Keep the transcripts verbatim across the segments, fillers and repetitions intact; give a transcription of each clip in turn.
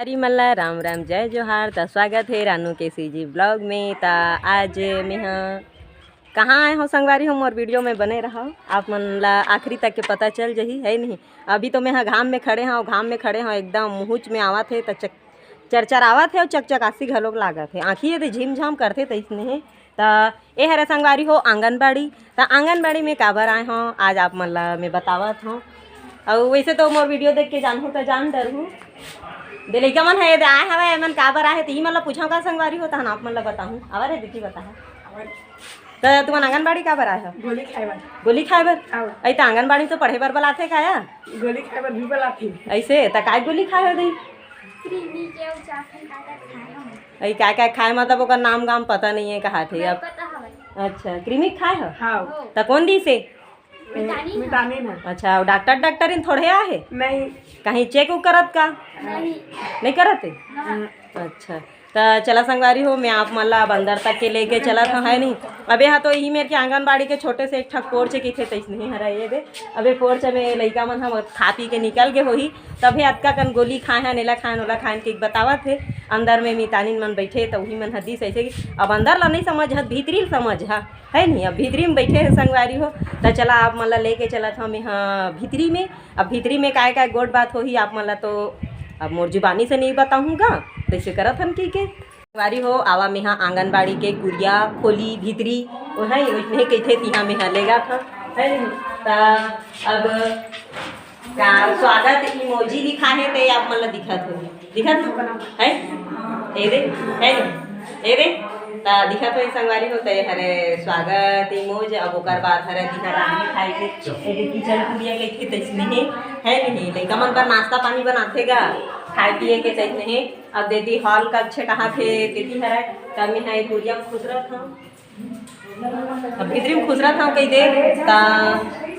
संगवारी मन ला राम राम, जय जोहार। त स्वागत हे रानू के सीजी ब्लॉग में। त आज मेंहा कहाँ आए हव संगवारी हो, मोर वीडियो में बने रहव, आप मन ला आखिरी तक के पता चल जही, है नहीं। अभी तो मेंहा घाम में खड़े हव, घाम में खड़े हव, एकदम मुहुच में आवत हे, त चक-, चरचर आवत हे अउ चकचकासी घलोक लागत हे। आँखी यदि झिमझाम करथे तइसने हे। त ए हरे संगवारी हो आंगनबाड़ी। त आंगनबाड़ी में काबर आए हव, आज आप मन ला मैं बतावत हव। अउ वैसे तो मोर वीडियो देख के जानहू त जान डरहू। दे लइका मन हे, दे आए हवय, एमन काबर आए हे, त ई मन ला पूछव का संगवारी हो, तहन आप मन ला बताहूँ। आवा रे दीदी, बताहा। त तुमन आंगनबाड़ी काबर आए हव? गोली खाए बर। गोली खाए बर? हव। अई त आंगनबाड़ी में तो पढ़े बर बलाथे का या? गोली खाए बर भी बलाथे। अइसे? त काय गोली खाए हव दई? क्रीमी के अउ चार ठन का का खाए हव। अई काय काय खाए, मतलब ओकर नाम गाम पता नहीं है, कहा थे नहीं अब। पता हवय। अच्छा, क्रीमी खाए हव? हव। हो। त कोन दिस हे? मितानी मितानी ना। अच्छा, अउ डॉक्टर, डॉक्टरिन थोड़े आहे? नहीं। कहीं चेक उक करत का? नहीं। नहीं करत हे? ना। अच्छा, त चला संगवारी हो, मैं आप मन ला अब अंदर तक के लेके चलत हव, है नहीं? अबे हा तो इही मेर के आंगनबाड़ी के छोटे से एक ठक पोर्च किथे तइसने हरय ये दे। अबे पोर्च में लइका मन ह खा पी के निकल गे होही, तभे अतका कन गोली खाए हन, एला खाएन, ओला खाएन के बतावत हे। अंदर में मितानिन मन बइठे, त उही मन ह दिस अइसे कि अब अंदर ला नहीं समझ ह, भीतरी ल समझ ह। है नहीं, अब भीतरी में बइठे हे संगवारी हो, त चला आप मन ला लेके चलत हव मेंहा भीतरी में। अब भीतरी में काय काय गोठ बात होही आप मन ला तो अब मोर जुबानी से नहीं बताहूँ गा, तइसे करत हन कहिके। संगवारी हो, आवा मेंहा आंगनबाड़ी के कुरिया खोली भीतरी, ओ है, ओइसने कहिथे तिहा मेंहा लेगत हव, है नहीं? त अब का स्वागत इमोजी लिखा हे, ते आप मन ला दिखत होही, दिखत हे? ए दे, है नहीं? ए दे, त दिखत होही संगवारी हो, ते हरे स्वागत इमोज। अब ओकर बाद हरे दिहा रानी खाए के, ए दे किचन कुरिया के, के तइसने हे, है नहीं? लइका मन बर नाश्ता पानी बनाथे गा, खाए पिए के तइसने हे। अब देती हॉल कक्ष कहा थे, देती हरे, त मेंहा ए कुरिया खुसरत हव। अब भीतरी में खुसरत हव कहि दे, त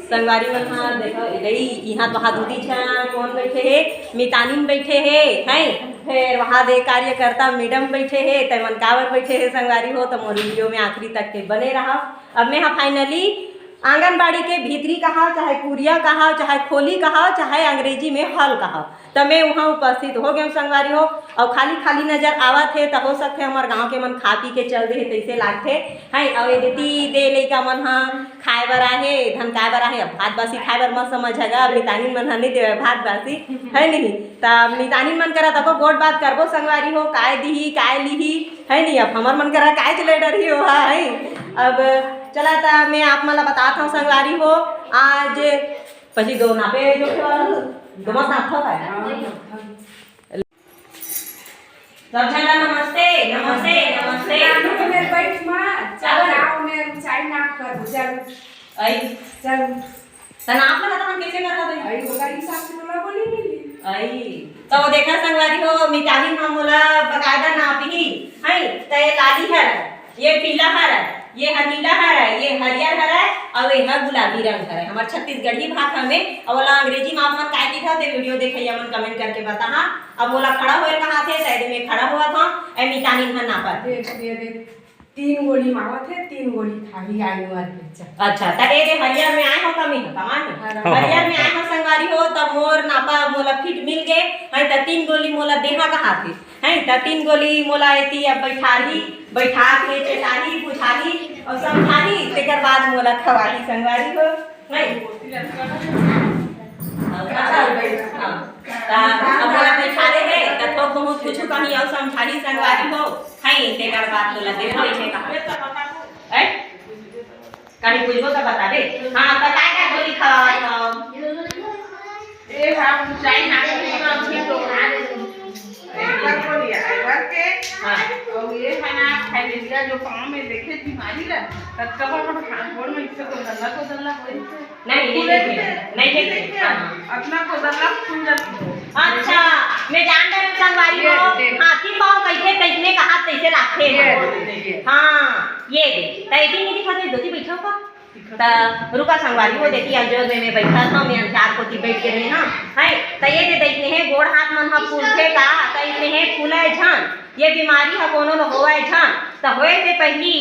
संगवारी मन ह देखो, इदई, इहाँ तो हा दूदी झन कोन बइठे हे, मितानिन बइठे हे, हैं? फेर वहाँ दे कार्यकर्ता मैडम बइठे हे, ते मन काबर बइठे हे संगवारी हो, त मोर वीडियो में आखिरी तक के बने रहव। अब मेंहा finally आंगनबाड़ी के भीतरी कहा, चाहे कुरिया कहा, चाहे खोली कहा, चाहे अंग्रेजी में हॉल कहा, त मैं उहाँ उपस्थित हो गेंव संगवारी हो। अउ खाली खाली नजर आवत हे, त हो सकथे हमर गाँव के मन खा पी के चल दे हे, तइसे लागथे। हैं, अउ ए देती दे लइका मन ह खाए बर आहे, धन काय बर आहे, अब भात बासी खाए बर मत समझ गा, अब मितानिन मन ह नइ देवय भात बासी, है नहीं? त मितानिन मन करा तको गोठ बात करबो संगवारी हो, काय दिही, काय लिही, है नहीं? अब हमर मन करा काय चले डरही ओहा, है? अब चला त मैं आप मन ला बतात हव संगवारी हो, आज पहली दो नापे जोखे वाला, दो मत नाप था काय? सब झन ला नमस्ते, नमस्ते, नमस्ते। नानू के मेर बैठ मा, चल। चल, आओ, मैं ऊंचाई नाप कर, चल। आई। चल। त नाप लगा त हम कैसे करत हई? आई, ओकर हिसाब से तोला बोली मिली। आई। त वो देखा संगवारी हो, मिताली हम मोला बकायदा नाप ही, हई, त ये लाली हर, ये पीला हर, ये ह नीला हर, ये हरियर हर, अउ ये ह गुलाबी रंग हर। हमर छत्तीसगढ़ी भाषा में, अउ ओला अंग्रेजी में आप मन काय लिखत हे, वीडियो देखइया मन comment करके बताहा। अब मोला खड़ा होए कहा थे, त एदे में खड़ा होवत हव, ए मितानिन ह नापत। देख, ये देख, तीन गोली मावत हे, तीन गोली खाही, आई नो आर पिक्चर। अच्छा, त ए दे हरियर में आए हो, कमी हो, कमान हो। हरा। हरियर में आए हो संगवारी हो, त मोर नापा मोला फिट मिल गे, हई त तीन गोली मोला देहा कहा थे। हैं, त तीन गोली मोला एती अब बैठाही, बैठा के चेताही, बुझाही अउ समझाही, तेकर बाद मोला खवाही संगवारी हो। नहीं? अच्छा, हाँ। त अब मोला बैठाले हे, त थोक बहुत कुछ कहीं अउ समझाही संगवारी हो। हैं, तेकर बाद मोला दे बैठे कहा। हैं? कहीं पूछबो त बताबे। हाँ, त काय काय गोली खवावत हव? ए, हम ऊंचाई नापे के अभी तो एकर गोली, एकर के। हाँ। अउ ये है ना, फाइलेरिया जो पाँव में देखे बीमारी ला, तब कब अपन हाथ गोड़ में इससे गोदल्ला, गोदल्ला होई से। नहीं, नहीं फूले देखे, से। नहीं देखे। देखे। हाँ। अपना गोदल्ला फूल जाती है। अच्छा, मैं जान डरेंव संगवारी हो, देख। हाथी पाँव कइसे, कइसने कहा, तइसे लागथे। ये देख, ये। हाँ, ये दे। त एती नहीं दिखा दे, दोती बैठा का? त रुका संगवारी हो, देखी, अब जो में बैठा था, मैं अंचार कोती बैठ के रहे ना, है, त ये दे, त इतने हे, गोड़ हाथ मन ह फूलथे का, त इतने हे, फूलय झन, ये बीमारी ह कोनो ल होवय झन, त होए से पहिली,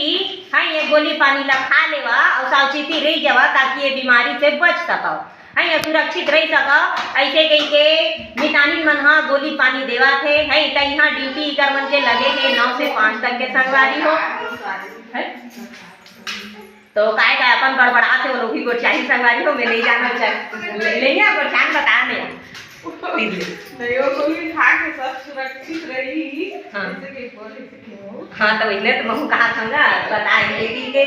है, ये गोली पानी ला खा लेवा अउ सावचेती रह जावा, ताकि ये बीमारी से बच सकव। है, या सुरक्षित रह सका, ऐसे कही के मितानिन मन हा गोली पानी देवत हे, है, त यहाँ ड्यूटी इकर मन के लगे हे नौ से पाँच तक के संगवारी हो, है। तो काय का अपन बड़बड़ात हे, वो लोग ही गोठियाही संगवारी हो, मैं नहीं जानना चाह-, नहीं है, गोठियान बता नहीं। नहीं, वो गोली खा के सब सुरक्षित रही, हाँ। जैसे कि बोले हाँ, त वइसने त महूँ कहत हँव ना, बताए दीदी के,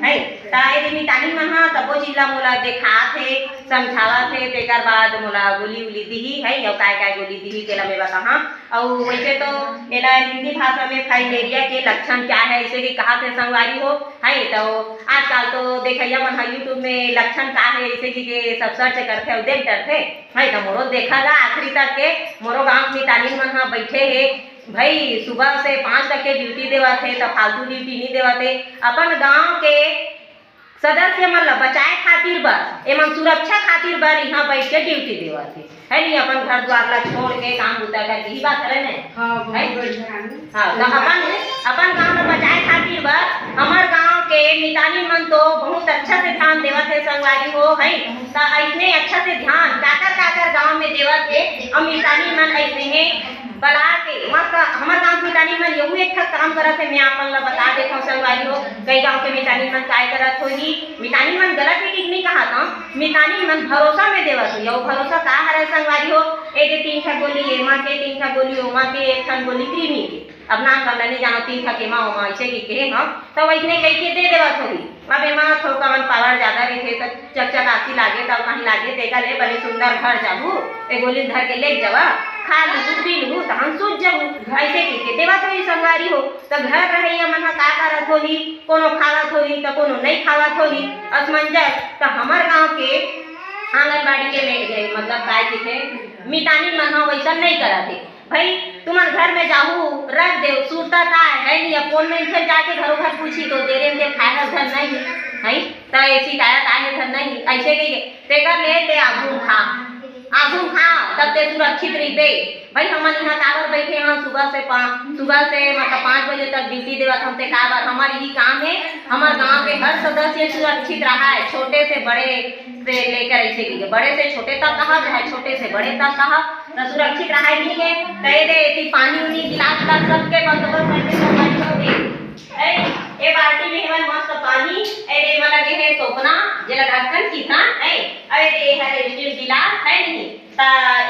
है। त ए दे मितानिन मन ह सबो चीज ला मोला देखात हे, समझावत हे, तेकर बाद मोला गोली-उली दिही, है, अउ काय-काय गोली दिही, तेला मैं बताहूँ। अउ वइसे तो एला हिंदी भाषा में फाइलेरिया के लक्षण क्या है, अइसे कि कहत हे संगवारी हो, है, त आजकल तो देखइया मन ह YouTube में लक्षण का है, अइसे कि के सब सर्च करथे अउ देख डरथे, है, त मोरो देखा गा आखिरी तक के, मोरो गाँव के मितानिन मन ह बइठे हे, भई, सुबह से पाँच तक के ड्यूटी देवत हे, त फालतू ड्यूटी नइ देवत हे। अपन गांव के सदस्य मन ल बचाए खातिर बर, एमन सुरक्षा खातिर बर इहाँ बइठ के ड्यूटी देवत हे, है नी? अपन घर द्वार ल छोड़ के काम बुता करके, इही बात हरे ने? हाँ, बहुत है? बढ़िया है। हाँ, त अपन, अपन गांव ल बचाए खातिर बर हमर गांव के मितानी मन तो बहुत अच्छा से ध्यान देवत हे संगवारी हो, है? त अइसने अच्छा से ध्यान काकर काकर गांव में देवत हे, अउ मितानी मन अइसने हे बला के मस्त हमर गांव के मितानी मन यहू एक ठक काम करत हे, मैं आपन ल बता देथव संगवारी हो, कई गांव के मितानी मन काय करत होही, मितानी मन गलत हे कि नहीं कहत हंव, मितानी मन भरोसा में देवत होही, अउ भरोसा का हरय संगवारी हो, ए दे तीन ठक गोली एमा के, तीन ठक गोली ओमा के, एक ठन गोली कृमि के, अब नाम ल नहीं जानो, तीन ठक एमा ओमा अइसे कि कहे हंव, त वइसने कहिके दे देवत होही। अब एमा थोकन पावर जादा रहिथे, त चकचकासी लागे, त कहीं लागे, तेकर ले बने सुंदर घर जाबू, ए गोली ल धर के लेग जावा, खा लूहू, पी लूहू, तहन सूत जाबू, अइसे कहिके देवत होही संगवारी हो। त घर रहइया मन ह का करत होही, कोनो खावत होही, त कोनो नइ खावत होही, असमंजस। त हमर गांव के आंगनबाड़ी के में, मतलब काय कहिथे, मितानी मन ह वइसन नइ करत हे। भई, तुमन घर में जाहू, रख देव, सुरता ताय, है नी? अब कोन मनखे जाके घरो घर पूछही, तो दे रेन ते खाए हर धन नहीं, है? त ए शिकायत आए हर धन नहीं, अइसे कहिके, तेकर ले ते आघू म खा, आघू म खा, तब ते सुरक्षित रहिबे। भई, हमन इहाँ काबर बइठे हन, सुबह से पा-, सुबह से, मतलब, पाँच बजे तक ड्यूटी देवत हन, ते काबर? हमर इही काम हे, हमर गांव के हर सदस्य सुरक्षित रहाय, छोटे से बड़े से लेकर, अइसे कहिके, बड़े से छोटे तक कहा, चाहे छोटे से बड़े तक कहा, त सुरक्षित रहाय, ठीक हे। त ए दे, एती पानी उनी गिलास उलास सबके बंदोबस्त करके सब बंद हो गे। ए, ए बाल्टी में हमन मस्त पानी, ए दे, एमा लगे हे तोपना, जेला ढक्कन किथन, ए, अउ ए दे, ए हरे स्टील गिलास, है नहीं? त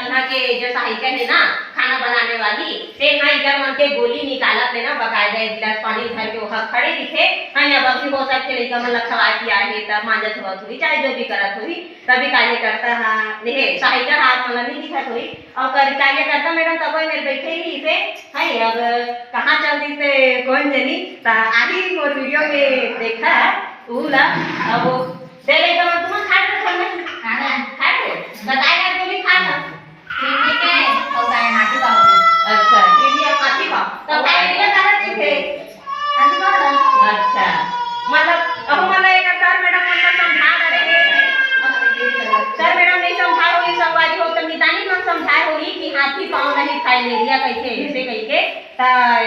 इहाँ के जो सहायिका हे ना, खाना बनाने वाली, ते हा इकर मन के गोली निकालत हे ना, बकायदा एक गिलास पानी धर के ओहा खड़े दिखे, हाँ, अब अभी हो सकथे लइका मन ल खवा के आए हे, त मांजत होवत होही, चाहे जो भी करत होही, तभी कार्यकर्ता हा, देहे, सहायिका हा आप मन ल नहीं दिखत होही, अउ कर-, कार्यकर्ता मैडम तको मेर बइठे ही इसे, है, अब कहाँ चल दिस ते कोन जनी, त आही मोर वीडियो में देखा, ऊ ला, अब दे ले, तुमन, तुमन खा रहे हो, नहीं? खा रहे हैं। खा रहे हो? बताए ना, तू भी खा ना। कृमि के, अउ काय हाथी पाव के। अच्छा, कृमि अउ हाथी पाव। तो अउ काय काय? इतना सारा चीज है। हाथी पाव ना। अच्छा। मतलब, अब हमन ला एक सर मैडम मन ला समझा रहे हैं। सर मैडम नहीं समझाए होही, संगवारी हो, त मितानी मन समझाए होही कि हाथी पाव नहीं, फाइलेरिया कहिथे, ऐसे कहिके। त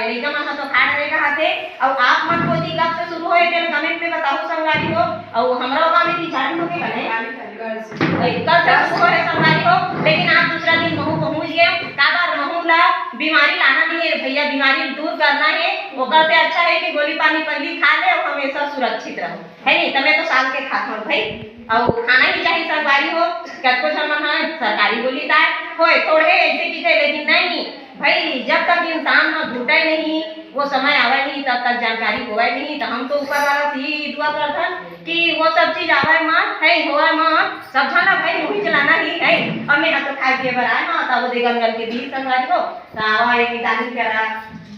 लइका मन ह तो खा डरे कहत हे, अउ आप मन कोती कब से शुरू होए, तेला comment में बताहू संगवारी हो। अउ हमरो गाँव में भी चालू होगे हने। कल से शुरू होए संगवारी हो, लेकिन आज दूसरा दिन महू पहुँच गए। काबर महू ला बीमारी लाना नहीं है भैया, बीमारी दूर करना है। ओकर से अच्छा है कि गोली पानी पहली खा ले अउ हमेशा सुरक्षित रहो, है नहीं? त मैं तो साल के खात हूँ भाई, अउ खाना ही चाहिए संगवारी हो। कतको झन मन ह सरकारी गोली ताय होए थोड़े ऐसे की, लेकिन नहीं, भाई, जब तक इंसान ह घुटय नहीं, वो समय आवय नहीं, तब तक जानकारी होवय नहीं। त हम तो ऊपर वाला से ही दुआ करथन कि वो सब चीज आवय मत, है, होवय मत, सब झन ला भाई मुही चलाना ही है। अब मैं तो खाए पिए बर आए हूँ, तब वो दे गन गन के बीस संगवारी हो, त आवा एक मितानी करा,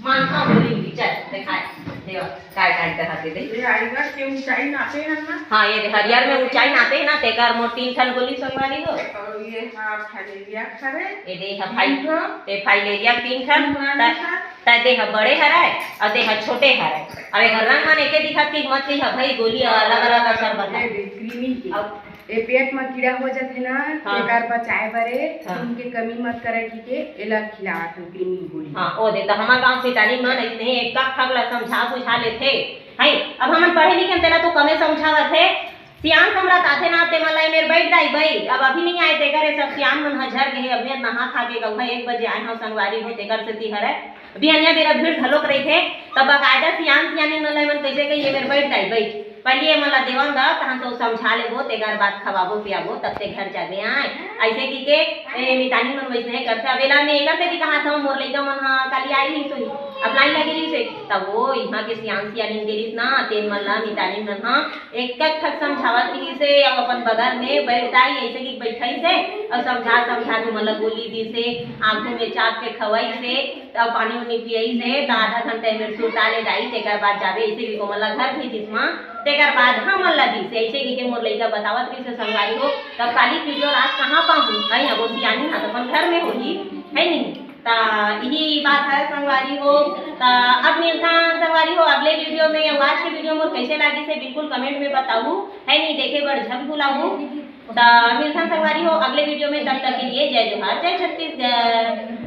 मानता बोली, चल, दिखाए, देवा, काय काय कहा के दे। ये आईगढ़ के ऊंचाई नापे है ना? हाँ, ये हरियर में ऊंचाई नापे है ना, तेकर मोर तीन ठन गोली संगवारी हो। और ये हाँ, फाइलेरिया खरे। ये दे हा फाइल-, तीन ठो। ये फाइलेरिया तीन ठन, तीन ठन। त, त दे हा बड़े हराय, अउ दे हा छोटे हराय। अब एकर रंग मन एके दिखत कि मत लिहा भाई, गोली अलग अलग असर बता। ये दे, कृमि के। अब ए पेट म कीड़ा हो जाथे ना, हाँ। तेकर बचाए बर ए, हाँ। खून के कमी मत करे कहिके एला खिलावत हन कृमि गोली। हाँ, ओ दे, त हमर गाँव के जानी मन अइसने एक ठक ला समझा बुझा लेथे। है, अब हमन पढ़े लिखे हन, तेला तो कमे समझावत हे। सियान समरत आथे ना, ते मन ला ए मेर बइठ दाई बइठ, अब अभी नइ आए, तेकर ए सब सियान मन ह झर गे हे, अब मेर नहा खा के गउहा एक बजे आए हंव संगवारी हो, तेकर सेती हरय। बिहनिया बेरा भीड़ घलोक रहिथे, तब बकायदा सियान सियानी मन ला एमन कइसे कही, ए मेर बइठ दाई बइठ, पहिली एमन ला देवन द, तहन तो समझा लेबो, तेकर बाद खवाबो पियाबो, तब ते घर जाबे आए। अइसे कहिके ए मितानी मन वइसने करथे। अब एला मैं एकर सेती कहाथंव, मोर लइका मन ह काली आए रहिस होही, अब लाइन लगे रहिस हे, तब वो इहाँ के सियान सियानी गे रहिस ना, तेन मन ला मितानी मन ह एक एक ठक समझावत रहिस हे, अउ अपन बगल में बइठ दाई अइसे कहिके बइठाइस हे, अउ समझा समझा के ओमन ला गोली दिस हे, आँखू में चाप के खवाइस हे, अउ पानी उनी पियाइस हे, त आधा घंटा ए मेर सुरता ले दाई, तेकर बाद जाबे, अइसे कहिके ओमन ला घर भेजिस माँ, तेकर बाद हमन ला दिस हे, अइसे कहिके मोर लइका बतावत रहिस हे संगवारी हो। तब काली वीडियो आज कहाँ पाहूँ, अई अब वो सियानी ह त अपन घर में होही, है नहीं? त यही बात है संगवारी हो। त अब मिलथन संगवारी हो अगले वीडियो में। अउ आज के वीडियो मोर कइसे लागिस हे बिल्कुल comment में बताहू, है नहीं? देखे बर झन भुलाहू। त मिलथन संगवारी हो अगले वीडियो में, तब तक के लिए जय जोहार, जय छत्तीसगढ़।